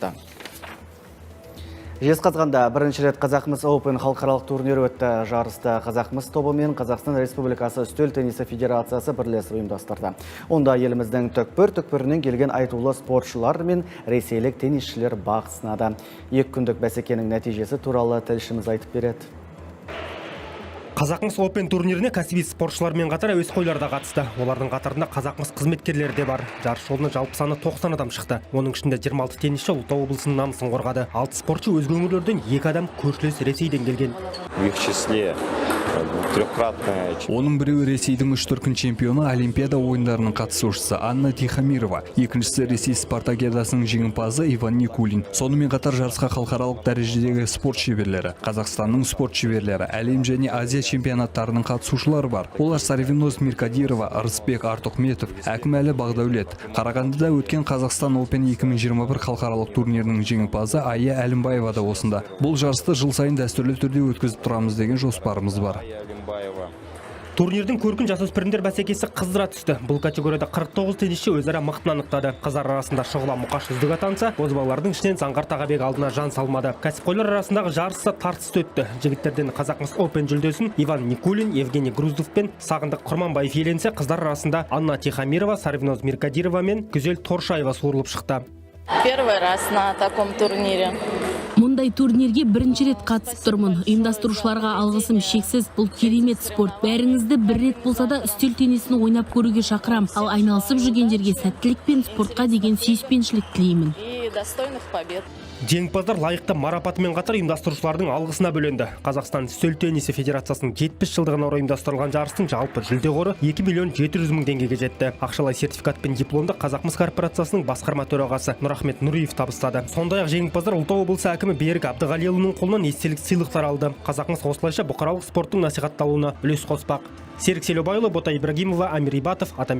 өтті. Жезқазғанда бірінші рет Қазақмыс Open халықаралық турнирі өтті. Жарысты Қазақмыс тобы мен Қазақстан Республикасы үстел теннисі федерациясы бірлесіп ұйымдастырды. Онда еліміздің түкпір-түкпірінен келген айтулы спортшылар мен ресейлік теннисшілер бақ сынады. 2 күндік бәсекенің нәтижесі туралы тілшіміз айтып береді. Қазақмыс Open турниріне кәсіби спортшылармен қатар әуесқойлар да қатысты. Олардың қатарында Қазақмыс қызметкерлері де бар. Жарыс жолына жалпы саны 90 адам шықты. Оның ішінде 26 теннисші Ұлытау облысының намысын қорғады. 6 спортшы өзге өңірлерден, екі адам көршілес Ресейден келген. В их числе трехкратная Оның біреуі Ресейдің үш дүркін чемпионы, Олимпиада ойындарының қатысушысы Анна Тихомирова, екіншісі Ресей спартакиадасының жеңімпазы Иван Никулин. Сонымен қатар жарысқа халықаралық дәрежедегі спорт шеберлері, Қазақстанның спорт шеберлері, әлем және Азия чемпионаттарының қатысушылары бар. Олар: Сарвиноз Миркадирова, Ырысбек Артықметов, Әкімәлі Бағдәулет, Қарағандыда өткен Қазақстан Open 2021 халықаралық турнирінің жеңімпазы Ая Әлімбаева да осында. Бұл жарысты жыл сайын дәстүрлі түрде өткізіп тұрамыз деген жоспарымыз бар. Ая Алимбаева. Турнирдің көркін жасөспірімдер бәсекесі қыздыра түсті. Бұл категорияда 49 теннисші өзара мықтыны анықтады. Қыздар арасында Шұғыла Мұқаш үздік атанса, бозбалалардың ішінен Заңғар Тағабек алдына жан салмады. Кәсіпқойлар арасындағы жарыс та тартысты өтті. Жігіттерден Қазақмыс Open жүлдесін Иван Никулин, Евгений Груздов пен Сағындық Құрманбаев иеленсе, қыздар арасында Анна Тихомирова, Сарвиноз Миркадирова мен Гүзел Торшаева суырылып шықты. Первый раз на таком турнире. Мұндай турнирге бірінші рет қатысып тұрмын. Ұйымдастырушыларға алғысым шексіз. Бұл керемет спорт. Бәріңізді бір рет болса да үстел теннисін ойнап көруге шақырам. Ал айналысып жүргендерге сәттілік пен спортқа деген сүйіспеншілік тілеймін. И достойных побед. Жеңімпаздар лайықты марапатымен қатар ұйымдастырушылардың алғысына бөленді. Қазақстан үстел теннисі федерациясының 70 жылдығына орай ұйымдастырылған жарыстың жалпы жүлде қоры 2 миллион 700 мың теңгеге жетті. Ақшалай сертификат пен дипломды Қазақмыс корпорациясының басқарма төрағасы Нұрахмет Нұриев табыстады. Сондай-ақ жеңімпаздар Ұлытау облысы әкімі Берік Әбдіғалиұлының қолынан естелік сыйлықтар алды. Қазақмыс осылайша бұқаралық спорттың насихатталуына үлес қоспақ. Серік Селеубайұлы, Бота Ибрагимова, Амир Ибатов, Атамекен.